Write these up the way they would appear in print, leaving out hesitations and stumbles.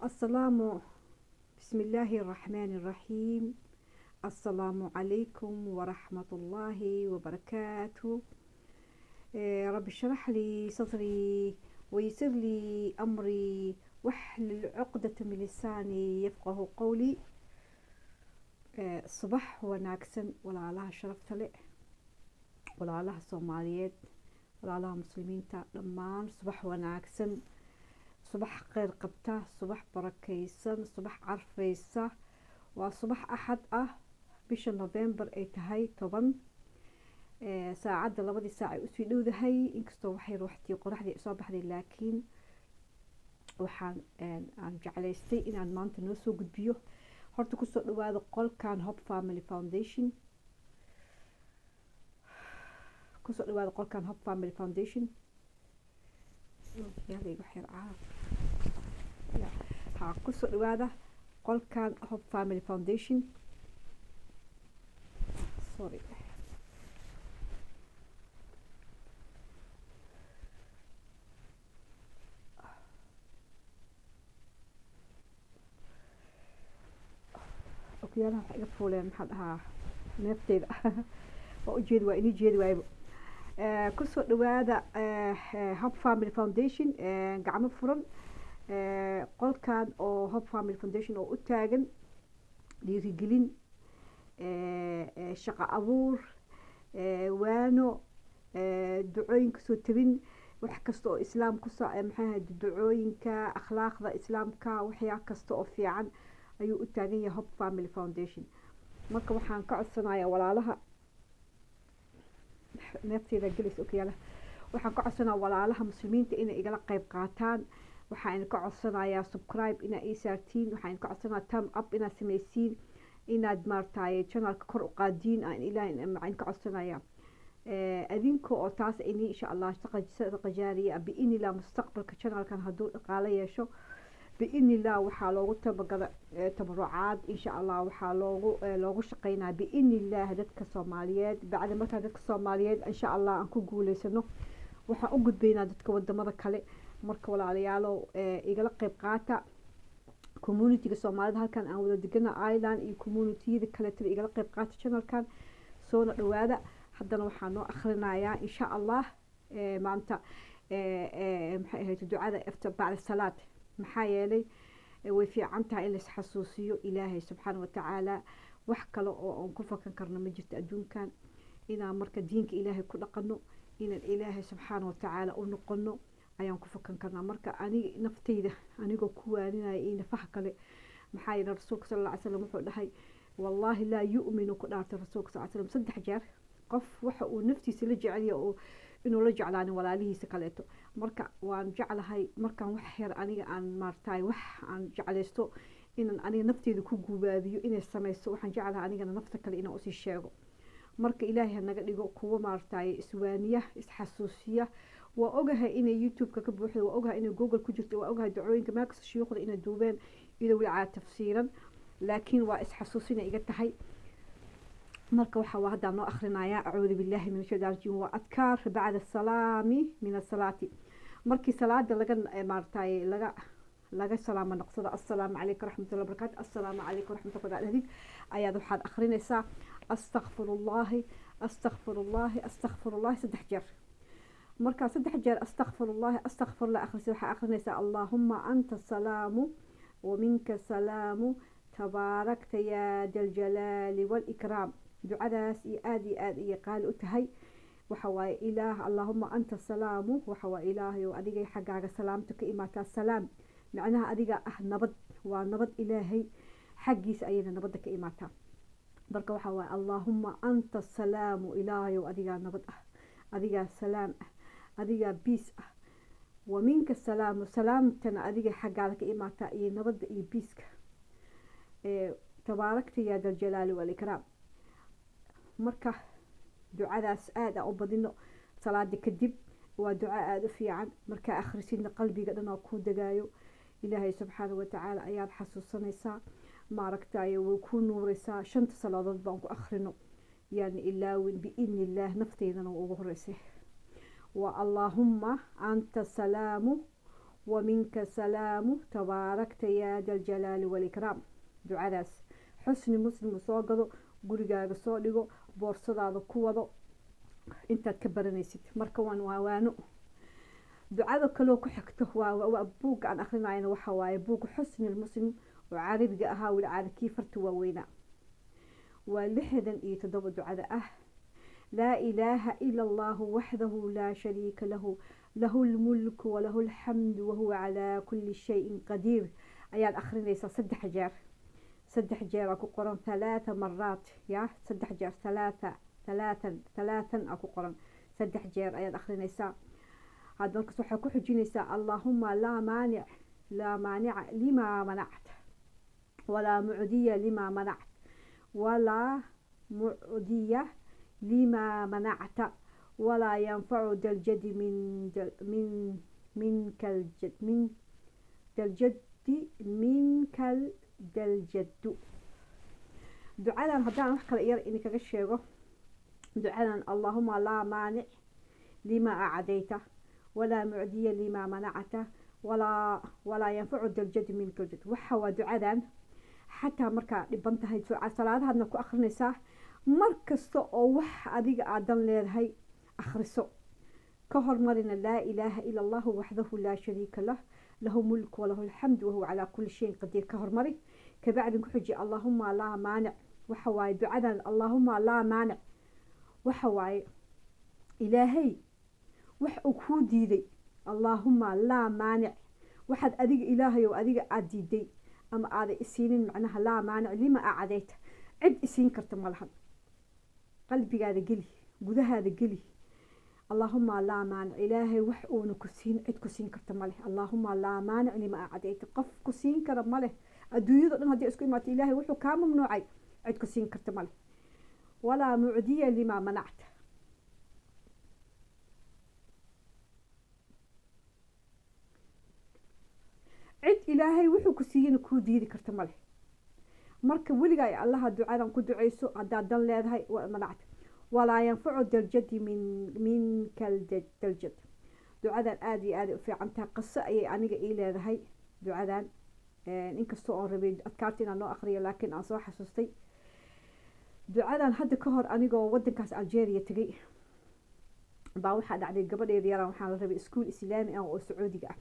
السلام بسم الله الرحمن الرحيم. السلام عليكم ورحمة الله وبركاته. رب اشرح لي صدري ويسر لي أمري واحلل عقدة من لساني يفقه قولي. Subax wanaagsan walaalaha sharafta leh, walaalaha Soomaaliyeed, walaalaha Muslimiinta dhammaan, subax wanaagsan, subax kheyr qabta, subax barakeysan, subax carfeysa. Waa subax Axad ah, bisha November ay tahay 10, saacadda 2dii saac ay usii dhowdahay. Inkastoo waxay ruuxtii qoraxdii soo baxday, laakiin waxaan aan jeclaystay inaan maanta noo soo gudbiyo. Horta kusoo dhawaada qolkan Hope Family Foundation, kusoo dhawaada qolkan Hope Family Foundation. Ha kusoo dhawaada qolkan Hope Family Foundation. Sorry, okuyaalaha waxa iga fuuleen, maxaa dhahaa, neefteyda waa ujeedi, waa inii jeedi waayba. Kusoo dhawaada Hope Family Foundation, gacmo furan, qolkan oo Hope Family Foundation oo u taagan dhiirigelin, shaqo abuur, waano, ducooyin kasoo tabin, wax kasta oo Islaam ku maxaa, ducooyinka, akhlaaqda Islaamka, waxyaa kasta oo fiican ayuu u taagan yahay Hope Family Foundation. Marka waxaan ka codsanayaa walaalaha, neefteyda gelaysa okayaala, waxaan ka codsanayaa walaalaha Muslimiinta inay igala qeyb qaataan. Waxaan ka codsanayaa subscribe inaad ii saartiin, waxaan ka codsanayaa thumb up inaad sameysiin, inaad maaragtay channelka kor u qaadiin. Aan Ilaahay waxaan ka codsanayaa adinka oo taas ini insha Allah sadaqa jaariya biidnillah. Mustaqbalka channelkan hadduu dhaqaalo yeesho biidnillah, waxaa loogu tabagala tabarucaad insha Allah, waxaa loogu shaqeynaa biidnillah dadka Soomaaliyeed. Bacda markaa dadka Soomaaliyeed insha Allah aan ku guuleysano, waxaan u gudbaynaa dadka wadamada kale. Marka walaalayaalow, igala qeyb qaata communityga Soomaalida halkan aan wada degana Ireland iyo communityyada kaleetaba, igala qeyb qaata channelkan, soona dhawaada. Haddana waxaa noo akhrinayaa insha Allah maanta, maxay ahayd, ducada after bacda salaad. Maxaa yeelay way fiican tahay in lais xasuusiyo Ilaahay subxaana watacaala. Wax kale oo aan ku fakan karno ma jirto adduunkan. Inaan marka diinka Ilaahay ku dhaqano, inaan Ilaahay subxaana watacaala u noqono ayaan ku fakan karnaa. Marka aniga nafteyda anigoo ku waaninaya iyo nafaha kale, maxaa yeelay Rasuulka sala alla ly slam wuxuu dhahay, "Wallaahi laa yu'minu," ku dhaartay Rasuulka sal slam 3 jeer, qof waxa uu naftiisa la jecelyahay oo inuu la jeclaanin walaalihiisa kaleeto. Marka waan jeclahay markaan wax yar aniga aan maaragtay wax aan jeclaysto inaan aniga nafteyda ku gubaabiyo inay sameyso, waxaan jeclahay anigana nafta kale inaan usii sheego. Marka Ilaahay ha naga dhigo kuwo maaragtay iswaaniya, isxasuusiya. Waa ogahay inay YouTube-ka ka buuxdo, waa ogahay inay Google ku jirto, waa ogahay dacooyinka meel kasta shuyuukhda inay duubeen iyadoo weli caa tafsiiran, laakiin waa isxasuusina iga tahay. Marka waxa waa haddaan noo akhrinayaa acuudu billahi min ashaytaan rajiim. Waa adkaar bacda salaami min asalaati, markii salaada laga maaragtay laga salaamo noqsado, "Assalaamu calaykum waraxmatullahi wabarakatu, assalaamu calaykum waraxmatullahi wabarakatu," ayaad waxaad akhrinaysaa "Astakfirullahi, astakfirullahi, astakfirullahi" 3 jeer. Markaa 3 jeer "Astakfirullahi, astakfirullah" akhrisa, waxaa akhrinaysaa "Allaahuma anta salaamu waminka salaamu, tabaarakta yaa daljalaali waalikraam." Ducadaas iyo aada iyo aada iyo qaali u tahay. Waxa waaye ilaah, "Allaahuma anta salaamu," waxa waaye Ilaahayow adigay xaggaaga salaamta ka imaataa. Salaam macnaha adiga ah nabad, waa nabad, Ilaahay xaggiisa ayayna nabadda ka imaataa. Marka waxa waaye "Allaahuma anta salaamu," Ilaahayow adigaa nabad ah, adigaa salaam ah, adigaa biis ah. "Wa minka salaamu," salaamtana adiga xaggaada ka imaataa iyo nabadda iyo biiska. "Tabaarakta yaa daljalaali waalikraam." Marka ducadaas aada aan u badino salaada kadib, waa duco aada u fiican. Markaa akhrisidna qalbiga dhan oo kuu degaayo, Ilaahay subxaana watacaala ayaad xasuusanaysaa, maaragtay way ku nuureysaa. Shanta salaadood baan ku akhrino, yaana ilaawin biidni illaah, nafteydana waa ugu horeysay. Waa "Allaahuma anta salaamu Waminka salaamu, tabaarakta yaa daljalaali walikraam. Ducadaas Xusni Muslim soo gado, gurigaaga soo dhigo, boorsadaada ku wado intaad ka baranaysid. Marka waan waawaano. Ducada kaloo ku xigto waa buugga aan akrinayana, waxa waaye buugga Xusni Muslim oo Carabiga ahaa, weli caadakii farta waaweynaa. Waa 67 ducada ah. Laa ilaaha ila Allahu waxdahu laa shariika lahu, lahu lmulku walahu alxamdu wahuwa calaa kuli shayin qadiir ayaad akrinaysaa 3 jeer. 3 jeer aa ku qoran, 3 maraat ya, 3 jeer, 3 3 3 aa ku qoran. 3 jeer ayaad akrinaysaa. Hadda markaas waxaa ku xujinaysaa: Allaahuma laa maanic, laa maanica limaa manacta, walaa mucdiya limaa manacta, walaa mucdiya limaa manacta, walaa yanfacu daljadi min minka min daljadi minka daljadu. Ducadan haddaan wax kale yar idinkaga sheego, ducadan Allaahuma laa maanic limaa acdayta, walaa mucdiya limaa manacta, walaa yanfacu daljadi minka ljad, waxa waa ducadan xataa markaa dhiban tahay salaadahaadna ku akrinaysaa. Mar kasta oo wax adiga aadan leedahay akhriso, ka hormarina laa ilaaha ila Allahu waxdahu laa shariika lah, lahu mulk walahu alxamdu wahuwa calaa kuli shayin qadiir. Ka hormari, kabacdin ku xuji Allaahuma laa maanic. Waxa waaye ducadan Allaahuma laa maanic, waxa waaye Ilaahay wax uu kuu diiday. Allaahuma laa maanic, waxaad adiga Ilaahayow adiga aada diiday ama aaday isiinin, macnaha laa maanic lima acadayta, cid isiin karta ma lahan. Qalbigaada geli, gudahaada geli. Allaahuma laa maanic, Ilaahay wax uuna ku siin cid ku siin karta maleh. Allaahuma laa maanic lima acadayta, qof ku siin kara maleh. Adduunyado dhan haddii isku imaato, Ilaahay wuxuu kaa mamnuucay cid ku siin karta maleh. Walaa mucdiya limaa manacta, cid Ilaahay wuxuu ku siiyena kuu diidi karta maleh. Marka weligaa Allaha ducadan ku duceyso haddaad dan leedahay. Manacta, walaa yanfacu daljadi min minka daljad. Ducadan aada iyo aada u fiican tahay. Qiso ayay aniga ii leedahay ducadan, inkastoo oon rabay adkaarta inaan noo akriyo, laakiin aan soo xasuustay ducadan. Hadda ka hor anigoo wadankaas Algeria tegay baa waxaa dhacday gabadheeda yaraan waxaan la rabay iskuul Islaami ah oo Sacuudiga ah.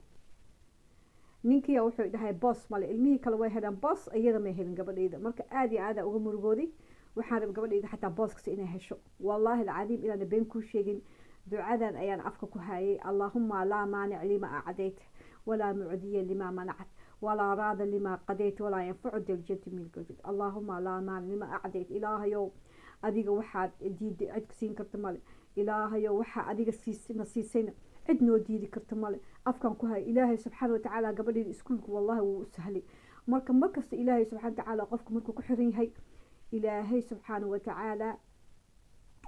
Ninkiya wuxuu dhahay boos male, ilmihii kale way heleen boos, iyada may helin gabadheyda. Marka aada iyo aada uga murugooday. Waxaan rabay gabadheyda xataa booskasta inay hesho. Wallaahi alcadiim inaana been kuu sheegin, ducadan ayaan afka ku hayay: Allaahuma laa maanic lima acdayt, walaa mucdiya lima manacat, walaa raada lima qadayt, walaa yanfacu daljadi minka ljad. Allaahuma laa maanic lima acdayt, Ilaahayow adiga waxaad diiday cid ku siin karta male, Ilaahayow waxaa adiga na siisayna cid noo diidi karta male. Afkan ku haya. Ilaahay subxaana watacaala gabadheeda iskuulku wallahi wuu u sahlay. Marka markasta Ilaahay subxana watacaala qofku markuu ku xiran yahay, Ilaahay subxaana watacaala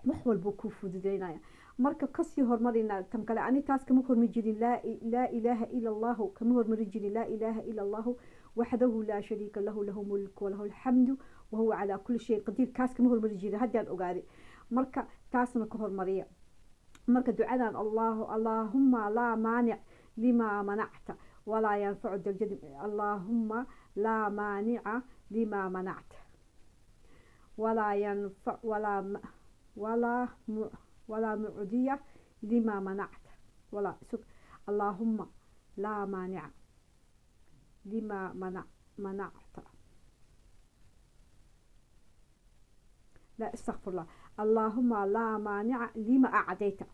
wax walbuu kuu fududeynaya. Marka kasii hormarina tan kale, ani taas kama hormari jirin, laa ilaaha ila Allahu kama hormari jirin. Laa ilaaha ila Allahu waxdahu laa shariika lahu, lahu mulk walahu alxamdu wahuwa calaa kuli shayin qadiir, kaas kama hormari jirin. Haddaan ogaaday, marka taasna ka hormariya. Marka ducadan Allaahuma laa maanic limaa manacta, walaa yanfacu daljadi. Allaahuma laa maanica limaa manacta, walaa yanfac, walaa mucdiya limaa manacta, walaa sug. Allaahuma laa maanica limaa manacta, laa, istakfir llah. Allaahuma laa maanica lima acdayta.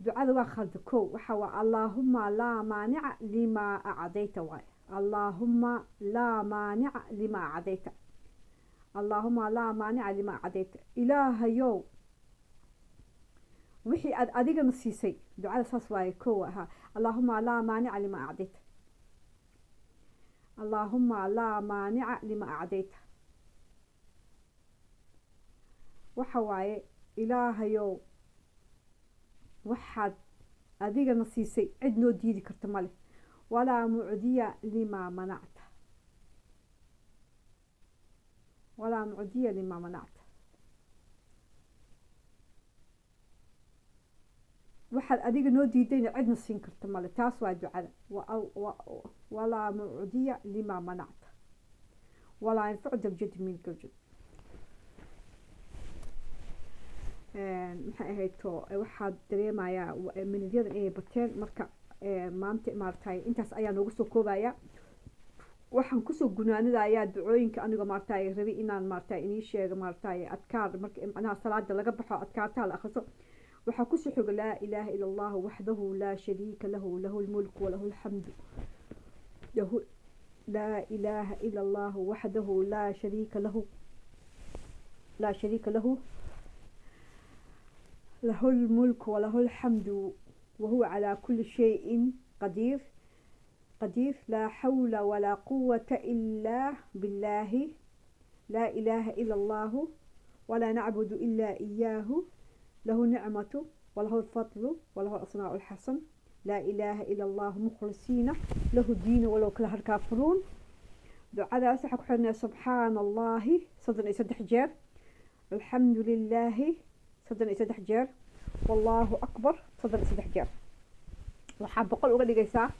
Ducada waa khalda. Kow waxa waa Allaahuma laa maanica limaa acdayta waay. Allaahuma laa maanica lima acdayta, Allaahuma laa maanica lima acdayta, Ilaahayow wixii aad adigana siisay. Ducada saas waaye. Kow ahaa Allaahuma laa maanica lima acdayta, Allaahuma laa maanica lima acdayta, waxa waaye Ilaahayow waxaad adigana siisay cid noo diidi karta maleh. Walaa mucdiya limaa manacta, walaa mucdiya limaa manacta. Waxaad adiga noo diidayna cidna siin karta male. Taas waa ducada. Walaa mucdiya limaa manacta, walaa yanfacu daljadi minka ljad. Maxay ahayd to, waxaad dareemayaa minidyadan inay bateen. Marka maanta maaragtay intaas ayaa noogu soo koobaya. Waxaan kusoo gunaanadayaa ducooyinka anigoo maaragtay rabay inaan maaragtay inii sheego maaragtay adkaar. Marka macnaha salaada laga baxo, adkaartaha la akhriso, waxaa kusoo xigo laa ilaaha ila allahu waxdahu laa shariika lahu, lahu lmulku walahu alxamdu, lahu laa ilaaha ila allahu waxdahu laa shariika lahu, laa shariika lahu, له الملك وله الحمد وهو على كل شيء قدير قدير. لا حول ولا قوة إلا بالله، لا إله إلا الله ولا نعبد إلا إياه، له نعمة وله الفضل وله الأصناع الحسن، لا إله إلا الله مخلصين له الدين ولو كره الكافرون. دعاء سحق سبحان الله 33 jeer، الحمد لله 33 jeer، والله أكبر 33 jeer. Waxaa 100 uga dhigaysaa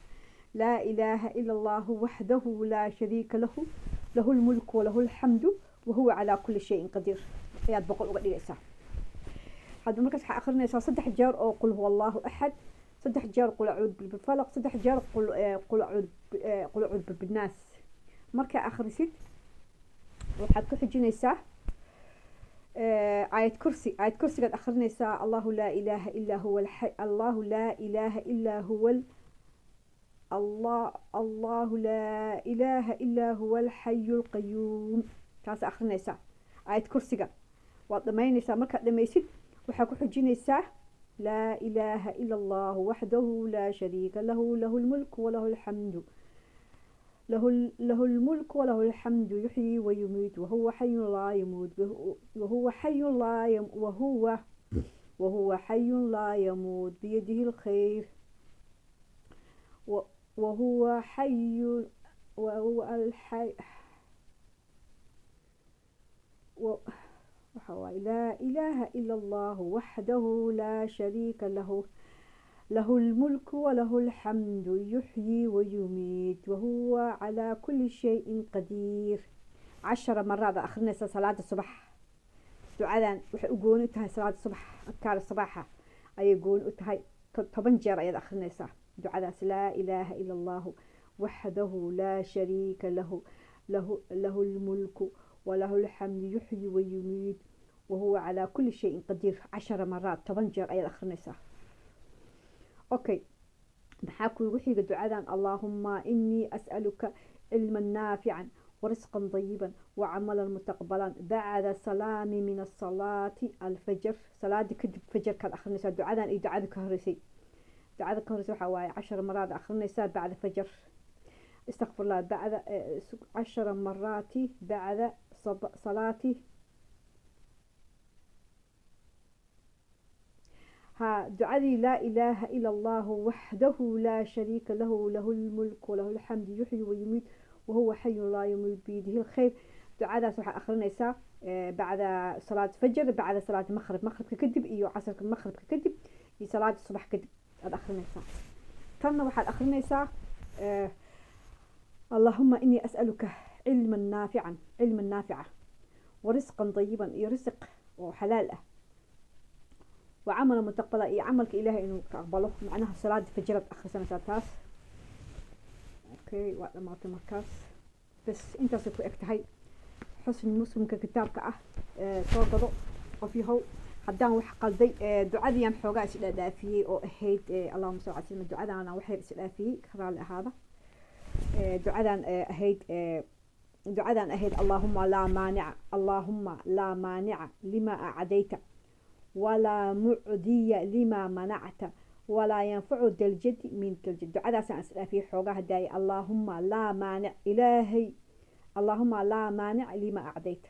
laa ilaaha ila allahu waxdahu laa shariika lahu, lahu lmulku walahu alxamdu wahuwa calaa kulli shayin qadiir ayaad 100 uga dhigaysaa. Hadda markaas waxaa akhrinaysaa 3 jeer oo qul huwa allahu axad, 3 jeer qul acuudu bilfalaq, 3 jeer qul acuudu binnaas. Markaa akhrisid waxaad ku xijinaysaa aayad kursi. Aayad kursigaad akhrinaysaa allahu laa ilaaha illaa huwa alxay, allahu laa ilaaha illaa huwa allah, allahu laa ilaaha illaa huwa alxayu alqayuum. Taas akhrinaysaa aayad kursiga, waad dhamaynaysaa. Markaad dhamaysid waxaa ku xijinaysaa laa ilaaha ila allahu waxdahu laa shariika lahu, lahu lmulku walahu alxamdu, له الملك وله الحمد يحيي ويميت وهو حي لا يموت، وهو حي لا يم وهو حي لا يموت بيده الخير، وهو حي وهو الحي لا إله إلا الله وحده لا شريك له، له الملك وله الحمد يحيي ويميت وهو على كل شيء قدير. 10 مرات أخرنا صلاة الصبح. دعاء waxay u gooni tahay salaada subax, adkaar subaxa ayay gooni u tahay. 10 jeer ayaad akhrinaysaa ducadaas laa ilaaha ila allahu waxdahu laa shariika lahu, lahu lmulku walahu alxamdu yuxyi wayumiit wahuwa calaa kulli shayin qadiir. 10 maraad, 10 jeer ayaad akhrinaysaa. Okay, maxaa kuugu xiga ducadan? Allaahuma inii as'aluka cilman naafican warisqan dayiban wacamalan mutaqbalan bacda salaami min asalaati alfajr. Salaada kadib fajarkaad akhrinaysaa ducadan iyo ducada ka horeysay. Ducada ka horeysay waxaa waaye 10 maraad akhrinaysaa bacda fajr. Istakfirullah, bacda 10 maraati bacda salaati. ها دعدي لا إله إلا الله وحده لا شريك له، له الملك وله الحمد يحيي ويميت وهو حي لا يموت بيده الخير. دعاء waxaa akhrinaysaa bacda salaad fajr, bacda salaad maghrib, maghribka kadib iyo casarka maghribka kadib iyo salaada subax kadib aad akhrinaysaa. Tanna waxaad akhrinaysaa allahuma inii as'aluka cilman naafican, cilman naafica warisqan dayiban iyo risiq oo xalaal ah, وعمل متقبلا إيه عملك إلهي إنه تقبله. معناها صلاة فجرت آخر سنة تاس. أوكي وقت ما مركز بس أنت سوف أكتهي حسن مسلم ككتاب كأه صوت وفيه haddaan wax qalday ducadiiaan xoogaa is dhaadhaafiyey oo ahayd allahuma salli ala sayyidina, ducadan aan wax yar is dhaafiyey, raalli ahaada. Ducadan ahayd, ducadan ahayd allahuma laa maanica, allahuma laa maanica lima acdayta walaa mucdiya lima manacta walaa yanfacu daljadi minka aljad. Ducadaasaan is dhaafiyey xoogaa hadaayay. Allahuma laa maanic, ilaahay, allahuma laa maanic lima acdayta,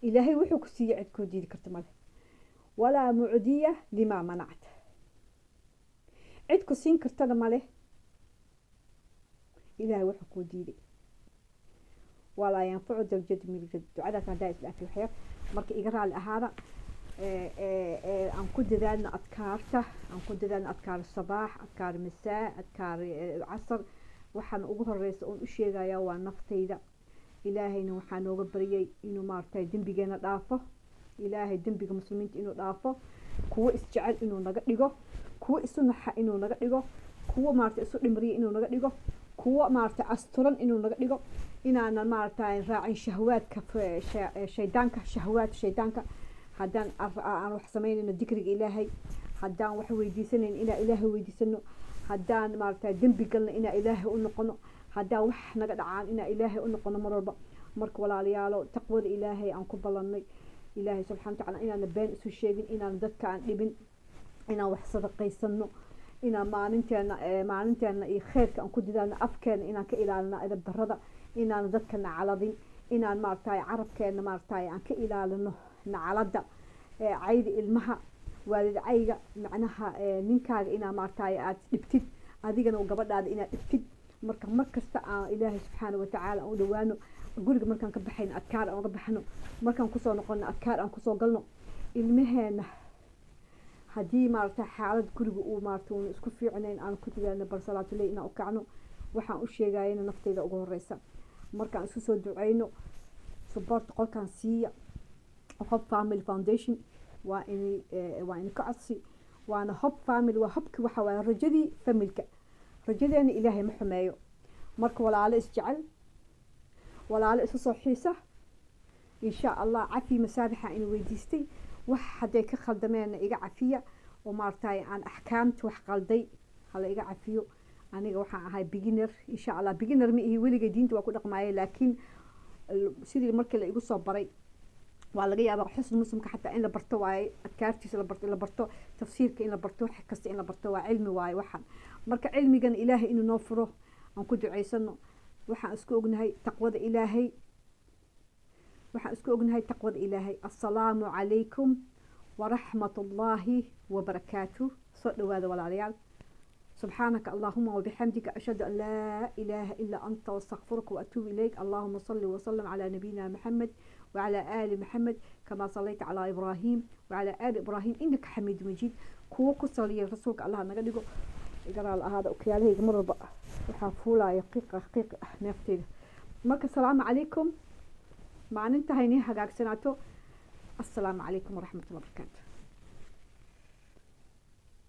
ilaahay wuxuu ku siiyey cid kuu diidi karta male, walaa mucdiya limaa manacta, cid ku siin kartana male, ilaahay wuxuu kuu diiday, walaa yanfacu daljad miljad. Ducadaas haddaa is dhaafiyo waxyar, marka iga raali ahaada. Aan ku dadaalno adkaarta, aan ku dadaalno adkaar sabaax, adkaar masaa, adkaar casar. Waxaan ugu horeysa oon u sheegayaa waa naftayda. Ilaahayna waxaa nooga baryay inuu maaragtay dembigeena dhaafo. Ilaahay dembiga muslimiinta inuu dhaafo, kuwo isjecel inuu naga dhigo, kuwo isu naxa inuu naga dhigo, kuwo maaragtay isu dhimriya inuu naga dhigo, kuwo maaragtay asturan inuu naga dhigo, inaanan maaragtay raacin shahwaadka shaydaanka, shahwaad shaydaanka. Haddaan aan wax samaynayno, dikriga Ilaahay. Haddaan wax weydiisanayn, inaan Ilaahay weydiisano. Haddaan maaragtay dembi galno, inaan Ilaahay u noqono. Haddaan wax naga dhacaan, inaan Ilaahay u noqono mar walba. Marka walaalayaalo, taqwada Ilaahay aan ku ballannay Ilaahay subxana watacaala, inaana been isu sheegin, inaan dadka aan dhibin, inaan wax sadaqaysano, inaan maalinteena iyo kheyrka aan ku dadaalno, afkeena inaan ka ilaalino edab darrada, inaan dadka nacaladin, inaan maaragtay carabkeena maaragtay aan ka ilaalino nacalada, cayda ilmaha, waalid cayga, macnaha ninkaaga inaa maaragtay aad dhibtid, adigana gabadhaada inaad dhibtid. Marka mar kasta aan Ilaahay subxaana watacaala aan u dhawaano. Guriga markaan ka baxayno, adkaar aan uga baxno. Markaan kusoo noqono, adkaar aan kusoo galno. Ilmaheena haddii maaragtay xaalad guriga uu maaragtay uuna isku fiicnayn, aan ku dadaalno bal salaatuleyl inaan u kacno. Waxaan u sheegayana naftayda ugu horeysa. Markaan isku soo duceyno, support qolkaan siiya Hope Family Foundation. Waa ini ka codsi, waana Hope Family, waa hobki, waxa waaye rajadii familka. Rajadeena Ilaahay ma xumeeyo. Marka walaalo isjecel, walaalo isu soo xiisa, insha Allah. Cafi masaabixa ina weydiistay, wax hadday ka khaldameenna iga cafiya, oo maaragtay aan axkaamta wax qalday hala iga cafiyo. Aniga waxaan ahay beginner, insha Allah. Beginner ma ihi, weligay diinta waa ku dhaqmaayay, laakiin sidii markii la igu soo baray waa laga yaabaa. Xusn Muslimka xataa in la barto waaye, adkaartiisa la barto, in la barto tafsiirka, in la barto wax kasta, in la barto waa cilmi waaye waxaan. Marka cilmigan Ilaahay inuu noo furo aan ku duceysano. Waxaan isku ognahay taqwada Ilaahay, waxaan isku ognahay taqwada Ilaahay. Assalaamu calaykum waraxmat ullaahi wabarakaatu. Soo dhawaada walaalayaal. سبحانك اللهم وبحمدك، أشهد أن لا إله إلا أنت، واستغفرك وأتوب إليك. اللهم صل وسلم على نبينا محمد وعلى آل محمد كما صليت على إبراهيم وعلى آل إبراهيم إنك حميد مجيد. Kuwo ku saliya rasuulka Allah naga dhigo. Igaraal ahaada, okiyaalahayga mar walba waxaa fuulaya qiiqa qiiq ah neefteyda. Marka asalaamu calaykum, maalinta haynii hagaagsanaato. Assalaamu calaykum waraxmatullahi wabarakaatu.